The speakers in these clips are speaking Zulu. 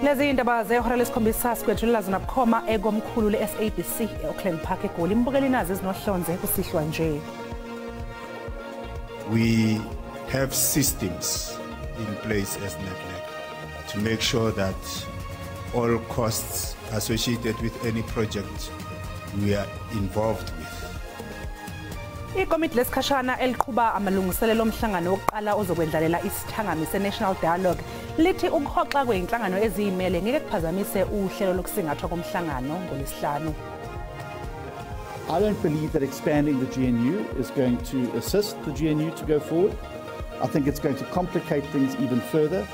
Lezi indaba zehora lesikhombisa sikwethulela zona bukhoma ekomkhulu le-SABC e-Auckland Park eGoli. Imbukeli nazi ezinohlonze kusihlwa nje. We have systems in place as NEDLAC to make sure that all costs associated with any project we are involved with. Ikomiti lesikhashana eliqhuba amalungiselelo omhlangano wokuqala ozokwendlalela isithangami se-National Dialogue lithi ukuhoxa kweyinhlangano eziyimele ngeke kuphazamise uhlelo lokusingathwa komhlangano ngoLwesihlanu. I don't believe that expanding the GNU is going to assist the GNU to go forward. I think it's going to complicate things even further.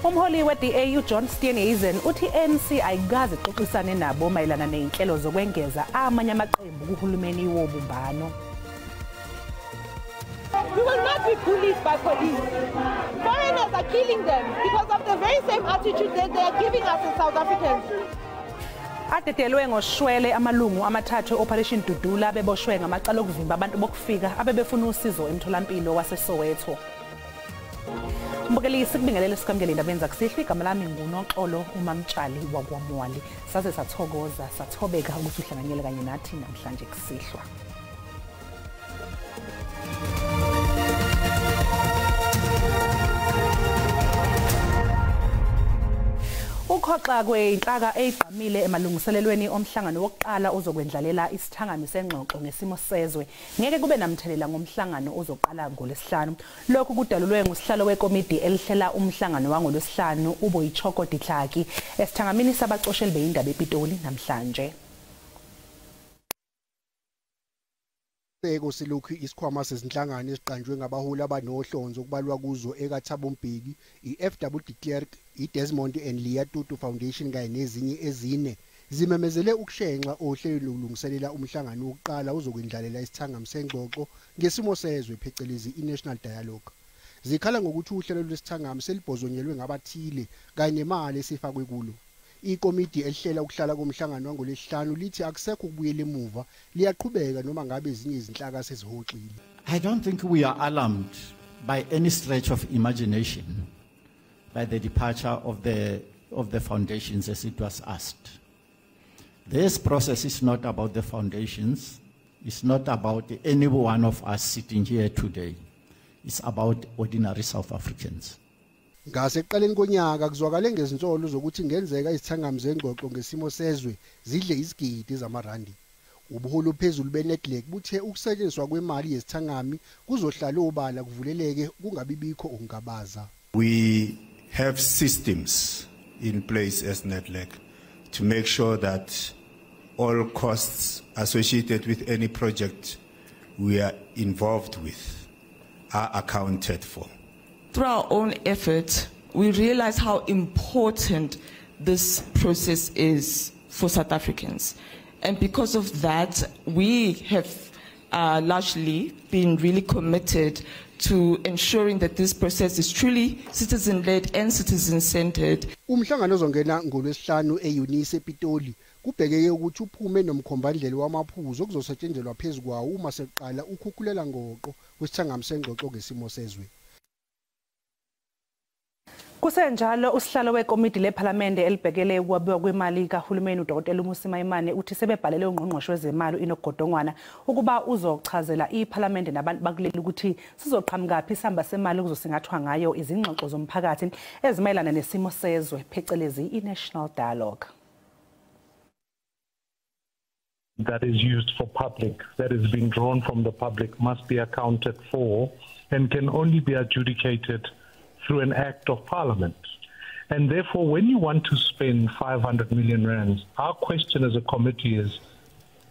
Umholi we-DA uJohn Steenhuisen uthi ANC ayikaze ixoxisane nabo mayelana nezinhlelo zokwengeza amanye amaqembu kuhulumeni wobumbano. We will not be bullied by police. Foreigners are killing them because of the very same attitude that they are giving us as South Africans. Adedelwe ngoshwele amalungu amathathu Operation Dudula beboshwe ngamacala okuvimba abantu bokufika abebefuna usizo emtholampilo waseSoweto. Mbukeli, sikubingelele sikamukele indaba zakusihlwa. Igama lami nguNoxolo uMamtshali wakwaMwali. Saze sathokoza sathobeka ukuthi uhlanganyele kanye nathi namhlanje kusihlwa. Ukhoxa kweinhlaka eyigqamile emalungiselelweni omhlangano wokuqala ozokwendlalela isithangami sengxoxo ngesimo sezwe ngeke kube namthelela ngomhlangano ozoqala ngoLwesihlanu. Lokhu kudalulwe ngusihlalo wekomidi elihlela umhlangano wangoLwesihlanu uBoitshoko Ditlhake esithangamini sabacosheli beindaba ePitoli namhlanje. Selokhu isikhwama sezinhlangano esiqanjwe ngabaholi abanohlonzo okubalwa kuzo ekaThabo Mbeki, i-FW de Klerk, i-Desmond and Leah Tutu Foundation kanye nezinye ezine zimemezele ukushenxa ohlelweni lokulungiselela umhlangano wokuqala ozokwendlalela isithangami sengxoxo ngesimo sezwe phecelezi i-National Dialogue. Zikhala ngokuthi uhlelo lwesithangami selibhozonyelwe ngabathile kanye nemali esifakwe kulo. Ikomidi elihlela ukuhlala komhlangano wangoLwesihlanu lithi akusekho ukubuyela emuva, liyaqhubeka noma ngabe ezinye izinhlaka sezihoxile. I don't think we are alarmed by any stretch of imagination by the departure of the foundations as it was asked. This process is not about the foundations. It's not about any one of us sitting here today. It's about ordinary South Africans. Ngasekuqaleni konyaka kuzwakale ngezinsolo zokuthi ngenzeka izithangami zengxoxo ngesimo sezwe zidle izigidi zamarandi. Ubuholi ophezulu beNEDLAC buthe ukusetshenziswa kwemali yezithangami kuzohlala obala kuvuleleke kungabi bikho ukungabaza. We have systems in place as NEDLAC to make sure that all costs associated with any project we are involved with are accounted for. Through our own effort, we realize how important this process is for South Africans. And because of that, we have largely been really committed to ensuring that this process is truly citizen-led and citizen-centered. Umhlangano ozongena ngoLwesihlanu eUnisa ePitoli kubhekeke ukuthi uphume nomkhombandlela wamaphuzu okuzosetshenzelwa phezu kwawo uma seqala ukhukhulela ngoqo kwisithangami sengxoxo ngesimo sezwe. Kusenjalo usihlalo wekomidi lephalamende elibhekele ukwabiwa kwemali kahulumeni uDkt Mmusi Maimane uthi sebebhalele ungqongqoshe wezemali uEnoch Godongwana ukuba uzochazela iphalamende nabantu bakuleli ukuthi sizoqhamukaphi isamba semali okuzosingathwa ngayo izingxoxo zomphakathi ezimayelana nesimo sezwe phecelezi i-National Dialogue. That is used for public, that is being drawn from the public, must be accounted for and can only be adjudicated through an act of parliament. And therefore, when you want to spend 500 million rands, our question as a committee is,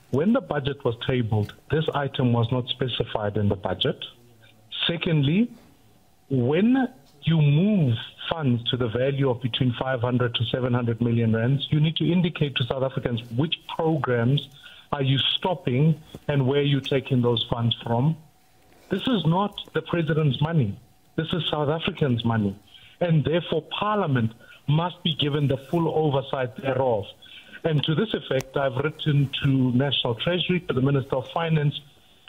when the budget was tabled, this item was not specified in the budget. Secondly, when you move funds to the value of between 500 to 700 million rands, you need to indicate to South Africans which programs are you stopping and where you're taking those funds from. This is not the president's money. This is South Africans' money, and therefore Parliament must be given the full oversight thereof. And to this effect, I've written to National Treasury, to the Minister of Finance,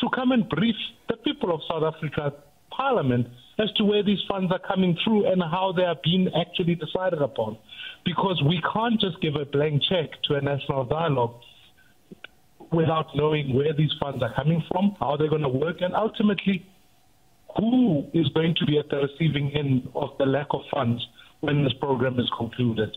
to come and brief the people of South Africa, Parliament as to where these funds are coming through and how they are being actually decided upon. Because we can't just give a blank check to a national dialogue without knowing where these funds are coming from, how they're going to work, and ultimately who is going to be at the receiving end of the lack of funds when this program is concluded.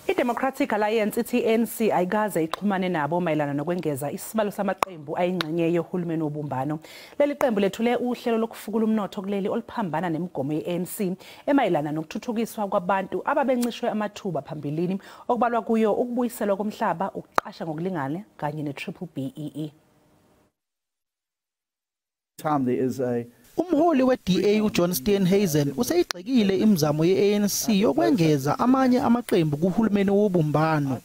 I-Democratic Alliance ithi ANC ayikaze ixhumane nabo mayelana nokwengeza isibalo samaqembu ayingxenye yohulumeni wobumbano. Leli qembu lethule uhlelo lokufukula umnotho kuleli oluphambana nemigomo ye-ANC emayelana nokuthuthukiswa kwabantu ababencishwe amathuba phambilini, okubalwa kuyo ukubuyiselwa komhlaba, ukuqasha ngokulingana kanye ne-Triple BEE. Umholi we-DA uJohn Steenhuisen useyigxekile imizamo ye-ANC yokwengeza amanye amaqembu kuhulumeni wobumbano.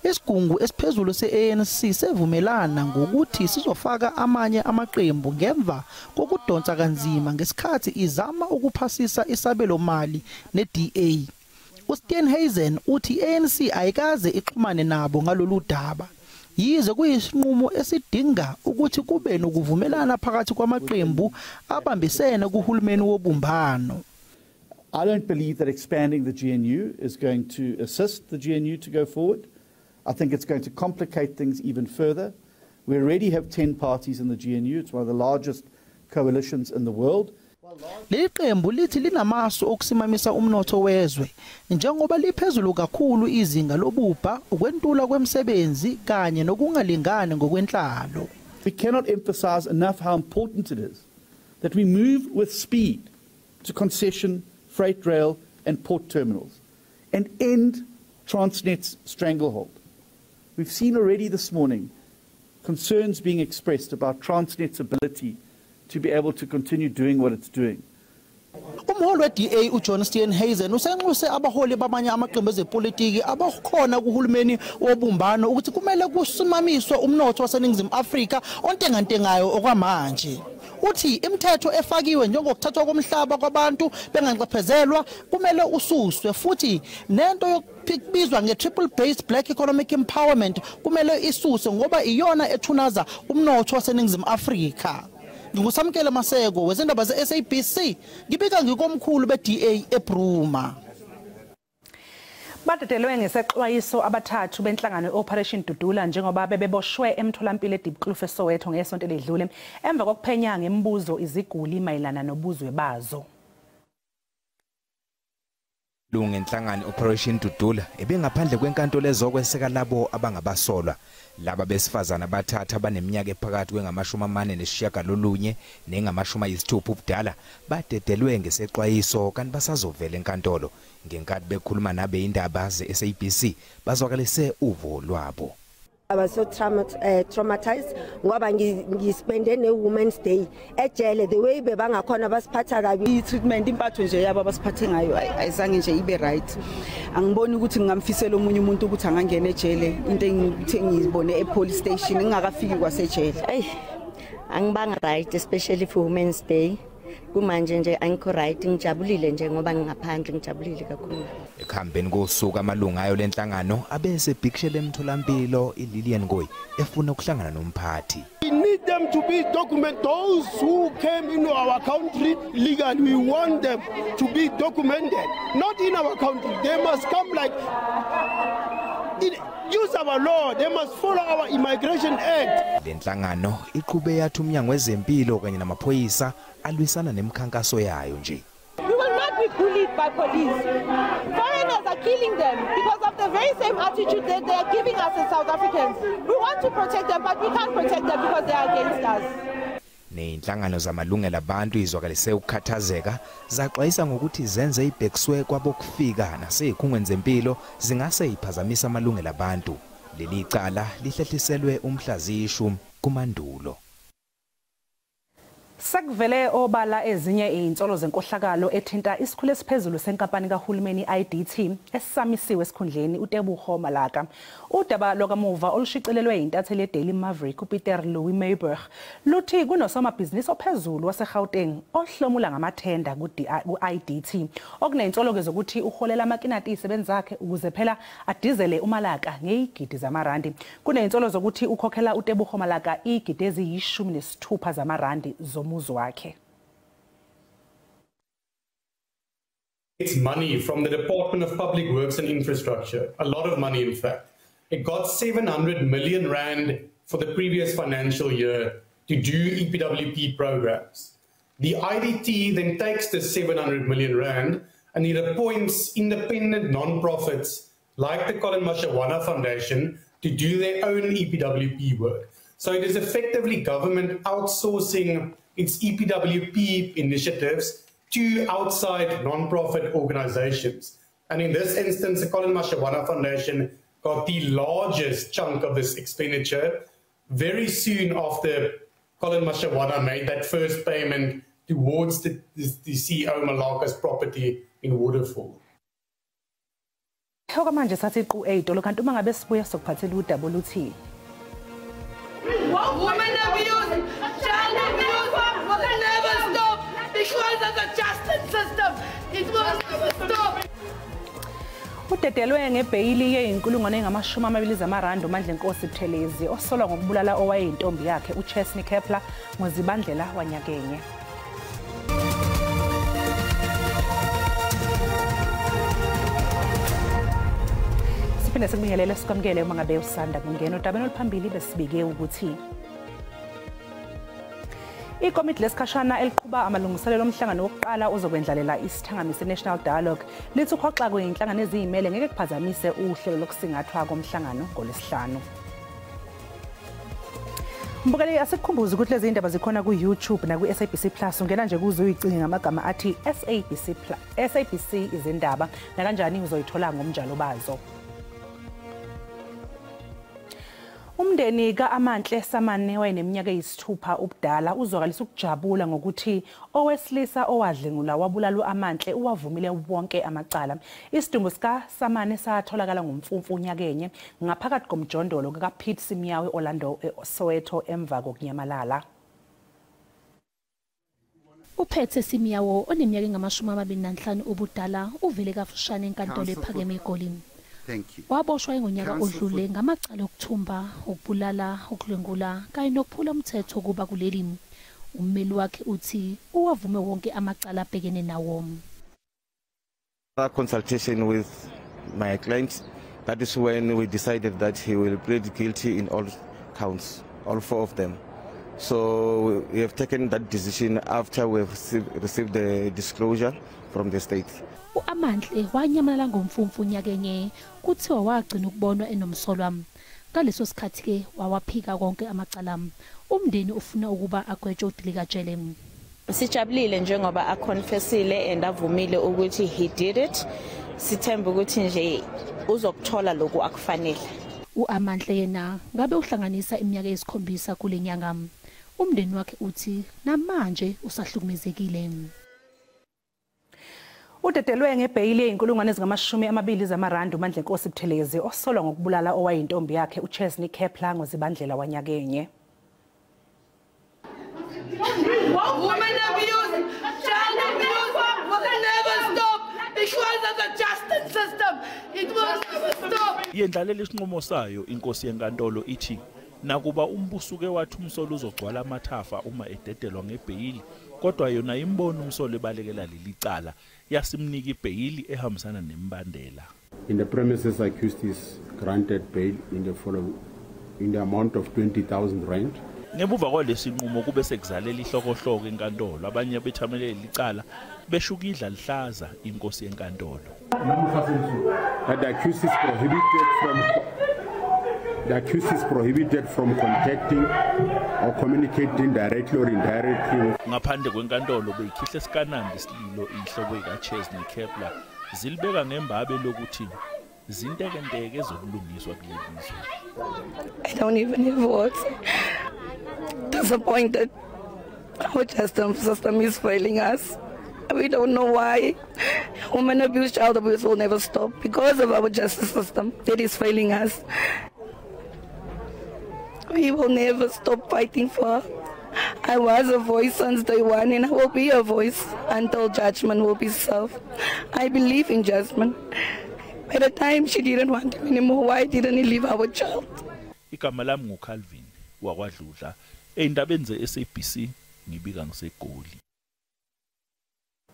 Isigungu esiphezulu se-ANC sevumelana ngokuthi sizofaka amanye amaqembu ngemva kokudonsa kanzima ngesikhathi izama ukuphasisa isabelomali ne-DA. USteenhuisen uthi i-ANC ayikaze ixhumane nabo ngalolu daba. Yize kuyisinqumo esidinga ukuthi kube nokuvumelana phakathi kwamaqembu abambisene kuhulumeni wobumbano. I don't believe that expanding the GNU is going to assist the GNU to go forward. I think it's going to complicate things even further. We already have 10 parties in the GNU. It's one of the largest coalitions in the world. Leli qembu lithi linamasu okusimamisa umnotho wezwe njengoba liphezulu kakhulu izinga lobubha, ukwentula kwemisebenzi kanye nokungalingani ngokwenhlalo. We cannot emphasize enough how important it is that we move with speed to concession, freight rail and port terminals and end Transnet's stranglehold. We've seen already this morning concerns being expressed about Transnet's ability to be able to continue doing what it's doing. Umholi we-DA uJohn Steenhuisen usenxuse abaholi bamanye amaqembu ezepolitiki abakhona kuhulumeni wobumbano ukuthi kumele kusimamiswe umnotho waseNingizimu Afrika ontengantengayo okwamanje. Uthi imithetho efakiwe njengokuthathwa komhlaba kwabantu benganxephezelwa kumele ususwe, futhi nento yokubizwa nge-triple based black economic empowerment kumele isuswe ngoba iyona ethunaza umnotho waseNingizimu Afrika. Ngingusamkele Maseko wezindaba ze-SABC, ngibika ngikomkhulu be-DA eBruma. Badedelwe ngesexwayiso abathathu benhlangano Operation Dudula njengoba bebeboshwe emtholampilo eDiepkloof eSoweto ngesonto eledlule emva kokuphenya ngemibuzo iziguli mayelana nobuzwe bazo. Lungenhlangano Operation Dudula ebengaphandle kwenkantolo ezokweseka labo abangabasolwa. Laba besifazana bathatha abaneminyaka ephakathi kwe-49 nengama-60 ubudala badedelwe ngesexwayiso kanti basazovela enkantolo. Ngenkathi bekhuluma nabe indaba ze-SABC bazwakalise uvo lwabo. I was so traumatized ngoba ngispende ne Women's Day ejele, the way bebangakhona basiphatha kabi. I-treatment impatho nje yabo abasiphathe ngayo ayizange nje ibe right. Angiboni ukuthi ngingamfisela omunye umuntu ukuthi angangena ejele, into engithe ngiyibone e-police station ngingakafiki kwasejele. Ey, angibanga right, especially for Women's Day. Kumanje nje angikho right, ngijabulile nje ngoba ngingaphandle, ngijabulile kakhulu. Ekuhambeni kosuku amalunga ayo lenhlangano abese bhikishele emtholampilo iLillian Ngoyi efuna ukuhlangana nomphathi. We need them to be documented. Those who came into our country legally, we want them to be documented. Not in our country. They must come like use our law. They must follow our Immigration Act. Lenhlangano iqhube yathi umnyango wezempilo kanye namaphoyisa alwisana nemikhankaso yayo nje. We will not be bullied by police. Foreigners are killing them because of the very same attitude that they are giving us as South Africans. We want to protect them, but we can't protect them because they are against us. Nezinhlangano zamalungelo abantu izwakalise ukukhathazeka zaxwayisa ngokuthi zenze ibhekiswe kwabokufika nasezikhungweni zempilo zingase iphazamisa amalungelo abantu. Leli cala lihlehliselwe umhla ziyi-10 kuMandulo. Sekuvele obala ezinye izinsolo zenkohlakalo ethinta isikhulu esiphezulu senkampani kahulumeni IDT esisamisiwe esikhundleni uTebogo Malaka. Udaba lwakamuva olushicilelwe intatheli yeDaily Maverick uPeter Louis Mayberg luthi kunosomabhizinisi ophezulu waseGauteng ohlomula ngamathenda ku-IDT okunezinsolo zokuthi uholela amakinati izisebenzi zakhe ukuze phela adizele uMalaka ngezigidi zamarandi. Kunezinsolo zokuthi ukhokhela uTebogo Malaka izigidi eziyi-16 zamarandi. umuzi wakhe. It's money from the Department of Public Works and Infrastructure, a lot of money in fact. It got 700 million rand for the previous financial year to do EPWP programs. The IDT then takes the 700 million rand and it appoints independent non-profits like the Colin Mashawana Foundation to do their own EPWP work. So it is effectively government outsourcing its EPWP initiatives to outside non-profit organizations. And in this instance, the Colin Mashawana Foundation got the largest chunk of this expenditure very soon after Colin Mashawana made that first payment towards the CEO Malaka's property in Waterfall. Okwamanje sathi qu ey'tolo kanti uma ngabe sibuya sokuphathela udaba oluthi women abuse, child abuse will never stop because of the justice system. It will never stop. Udedelwe ngebheyili yeyinkulungwane engama-20 zamarandi uMandlenkosi Buthelezi osolwa ngokubulala owayeyintombi yakhe uChesney Kepler ngoZibandlela wanyakenye. Siphinde sikubingelele sikwamukele uma ngabe usanda kungena odabeni oluphambili besibike ukuthi ikomiti lesikhashana eliqhuba amalungiselelo omhlangano wokuqala ozokwendlalela isithangami se-National Dialogue lithi ukhoxa kweyinhlangano eziyimele ngeke kuphazamise uhlelo lokusingathwa komhlangano ngoLwesihlanu. Mbukeli, asikukhumbuze ukuthi lezi indaba zikhona ku-YouTube naku-SABC Plus. Ungena nje kuze uyicinge ngamagama athi SABC Plus, SABC izindaba, nakanjani uzoyithola ngomnjalo bazo. Umndeni ka-Amantle Samane wayeneminyaka eyisithupha ubudala uzwakalisa ukujabula ngokuthi owesilisa owadlengula wabulala u-Amantle uwavumile wonke amacala. Isidumbu sika-Samane satholakala ngomfumfu nyakenye ngaphakathi komjondolo kaPete Simiawe Orlando Soweto emva kokunyamalala. Uphethe Simiawe oneminyaka engama-25 ubudala uvele kafushane enkantolo ephakeme eGoli. Waboshwa ngonyaka odlule ngamacala okuthumba, ukubulala, ukudlwengula kanye nokuphula umthetho kuba kuleli. Ummeli wakhe uthi uwavume wonke amacala abhekene nawo. Consultation with my client, that is when we decided that he will plead guilty in all counts, all four of them. So we have taken that decision after we have received the disclosure from the state. U-Amantle wanyamalala ngomfumfu nyakenye kuthiwa wagcina ukubonwa enomsolwa. Ngaleso sikhathi ke wawaphika konke amacala. Umndeni ufuna ukuba agwetshwe udilikajele. Sijabulile njengoba aconfessile and avumile ukuthi he did it. Sithemba ukuthi nje uzokuthola lokhu akufanele. U-Amantle yena ngabe uhlanganisa iminyaka eyisikhombisa kule nyanga. Umndeni wakhe uthi namanje usahlukumezekile. Udedelwe ngebheyili eyinkulungwane ezingama-20 zamarandi uMandlenkosi Buthelezi osolwa ngokubulala owayintombi yakhe uChesney Kepler ngoZibandlela wanyakenye. Women abuse, child abuse will never stop because of the justice system. It will never stop. Yendlalela isinqumo sayo inkosi yenkantolo ithi nakuba umbuso uke wathi umsolo uzogcwala amathafa uma ededelwa ngebheyili, kodwa yona imbona umsolo ebalekela leli cala yasimnika ibheyili ehambisana nembandela. In the premises accused is granted bail in the following in the amount of 20,000 rand. Ngemuva kwalesinqumo kube sekuzalela ihlokohloko enkantolo, abanye bethamele licala beshuka idla lihlaza inkosi yenkantolo. That the accused is prohibited from the accused is prohibited from contacting or communicating directly or indirectly. Ngaphandle kwenkantolo beyikhihle sikanandi isililo inhlobo kaChesney Kepler zilibeka ngembabe lokuthi zintekenteke ezokulungiswa kuleli zwe. I don't even have words. Disappointed. Our justice system is failing us. We don't know why. Women abuse, child abuse will never stop because of our justice system that is failing us. We will never stop fighting for her. I was a voice since day one and I will be a voice until judgment will be served. I believe in judgment. By the time she didn't want him anymore, why didn't he leave our child? Igama lami nguCalvin wakwaDludla ey'ndabeni ze-SABC Ngibika ngiseGoli.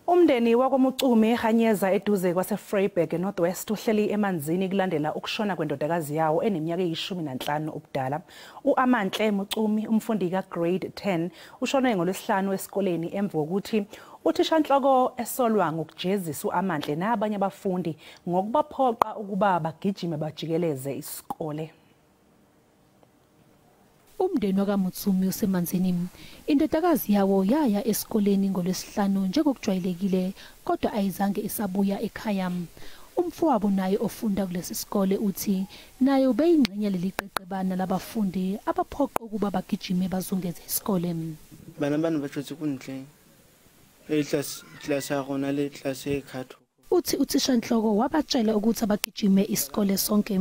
Umndeni wakwaMucumi eHanyeza eduze kwaseVryburg eNorth West uhleli emanzini kulandela ukushona kwendodakazi yawo eneminyaka eyi-15 ubudala. U-Amantle Mucumi, umfundi ka-grade 10, ushone ngoLwesihlanu esikoleni emva kokuthi uthishanhloko esolwa ngokujezisa u-Amantle nabanye abafundi ngokubaphoqa ukuba bagijime bajikeleze isikole. Umndeni wakaMutsumi usemanzini. Indodakazi yawo yaya esikoleni ngoLwesihlanu njengokujwayelekile, kodwa ayizange isabuya ekhaya. Umfowabo naye ofunda kulesi sikole uthi naye ubeyingxenye leli qeqebana labafundi abaphoqa ukuba bagijime bazungeze isikole. Bana bana ba tswetse ko ntle. E class ya rona le class e khatho. Uthi uthishanhloko wabatshela ukuthi abagijime isikole sonke.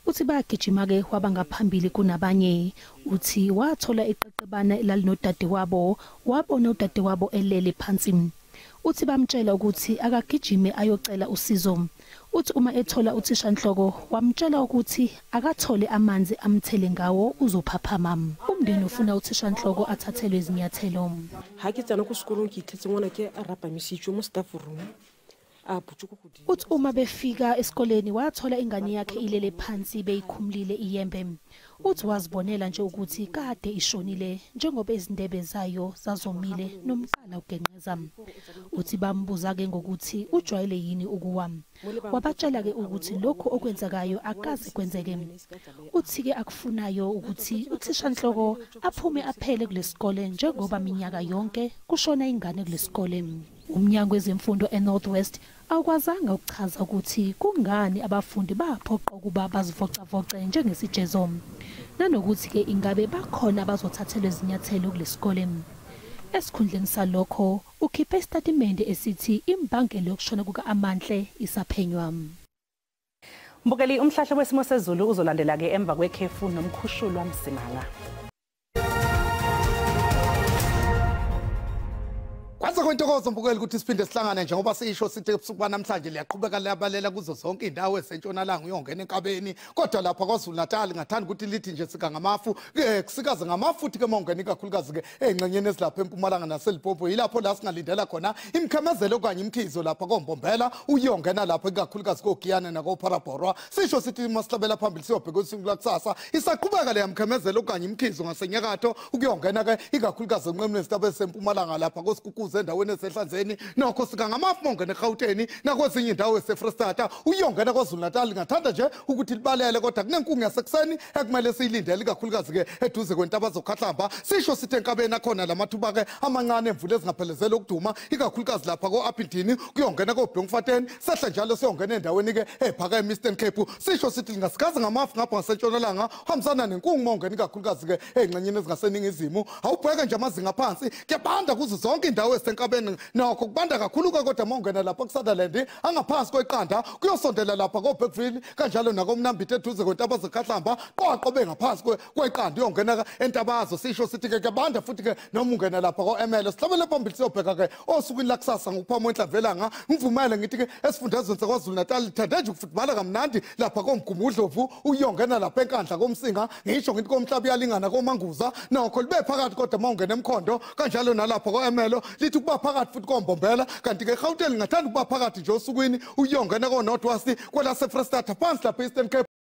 Uthi bagijima-ke waba ngaphambili kunabanye. Uthi wathola iqeqebana elalinodadewabo, wabona udadewabo elele phansi. Uthi bamtshela ukuthi akagijime ayocela usizo. Uthi uma ethola uthishanhloko wamtshela ukuthi akathole amanzi amthele ngawo uzophaphama. Umndeni ufuna uthishanhloko athathelwe izinyathelo. Ha ke tsena ko sekolong ke itlhetse ngwana ke a rapamisitswe mo staff room. Uthi uma befika esikoleni wathola ingane yakhe ilele phansi beyikhumulile iyembe. Uthi wazibonela nje ukuthi kade ishonile njengoba izindebe zayo zazomile nomqala ugenqeza. Uthi bambuza ke ngokuthi ujwayele yini ukuwa. Wabatshela ke ukuthi lokhu okwenzakayo akaze kwenzeke. Uthi ke akufunayo ukuthi uthishanhloko aphume aphele kulesikole njengoba minyaka yonke kushona ingane kulesikole. Umnyango wezemfundo eNorth West awukwazanga ukuchaza ukuthi kungani abafundi baphoqa ukuba bazivocavoce njengesijezo, nanokuthi ke ingabe bakhona abazothathelwa izinyathelo kulesikole. Esikhundleni salokho ukhiphe isitatimende esithi imbangela yokushona kuka-Amantle isaphenywa. Mbukeli, umhlahlo wesimo sezulu uzolandela ke emva kwekhefu nomkhushulwa Msimanga. Kwanza kwentokozo mbukeli ukuthi siphinde sihlangane njengoba sisho sithi ebusuku banamhlanje liyaqhubeka liyabalela kuzo zonke indawo esentshonalanga uyongena enkabeni, kodwa lapha KwaZulu Natal ngathanda ukuthi lithi nje sika ngamafu kusikaze ngamafu futhi ke mawungena ikakhulukazi ke engxenyeni ezilapha eMpumalanga naseLimpopo yilapho la singalindela khona imkhemezelo okanye imkhizo lapha koMbombela uyongena lapha ikakhulukazi koGiyane nakoPhalaborwa. Sisho sithi masihlabela phambili siyobheka usuku lakusasa isaqhubeka le yamkhemezelo okanye imkhizo ngasenyakatho ukuyongena ke ikakhulukazi enqemeni esitabe sempumalanga lapha koSikukuze endaweni esehlanzeni. Nokho sika ngamafu mongena eGauteng nakwezinye indawo eseFrestata uyongena KwaZulu Natal ngathanda nje ukuthi libalele, kodwa kunenkungu yasekuseni ekumele siyilindele ikakhulukazi ke eduze kwentaba zokhahlamba. Sisho sithi enkabeni akhona lamathuba ke amancane emvula ezingaphelezela ukuduma ikakhulukazi lapha ko-Appington kuyongena ko-Bloemfontein, sehla njalo siyongena endaweni ke ephakeme Eastern Cape. Sisho sithi lingasikaze ngamafu ngapha ngasentshonalanga hambisana nenkungu mongena ikakhulukazi ke engxenyeni ezingaseningizimu. Awubheke nje amazinga phansi kuyabanda kuzo zonke indawo esenkabeni, nokho kubanda kakhulu kodwa mawungena lapha kuSutherland angaphansi kweqanda kuyosondela lapha koBergville kanjalo nakoMnambithi eduze kwentaba zekhahlamba qoqo bengaphansi kweqanda uyongena entabazo. Sisho sithi ke kuyabanda futhi ke noma ungena lapha ko-Emelo. Sihlabele phambili siyobheka ke osukwini lakusasa ngokuphama kwenhlamvelanga. Ngivumele ngithi ke esifundazweni saKwaZulu Natal lithande nje ukufudumala kamnandi lapha koMgungundlovu uyongena lapha eNkandla koMsinga, ngisho ngithi koMhlaba uyalingana koManguza, nokho libe phakathi kodwa mawungena eMkhondo kanjalo nalapha ko-Emelo lithi kuba phakathi futhi koMbombela. Kanti ke eGauteng ngathanda ukuba phakathi nje osukwini uyongena ko-North West kwelaseFrestata phansi lapha e-Eastern Cape.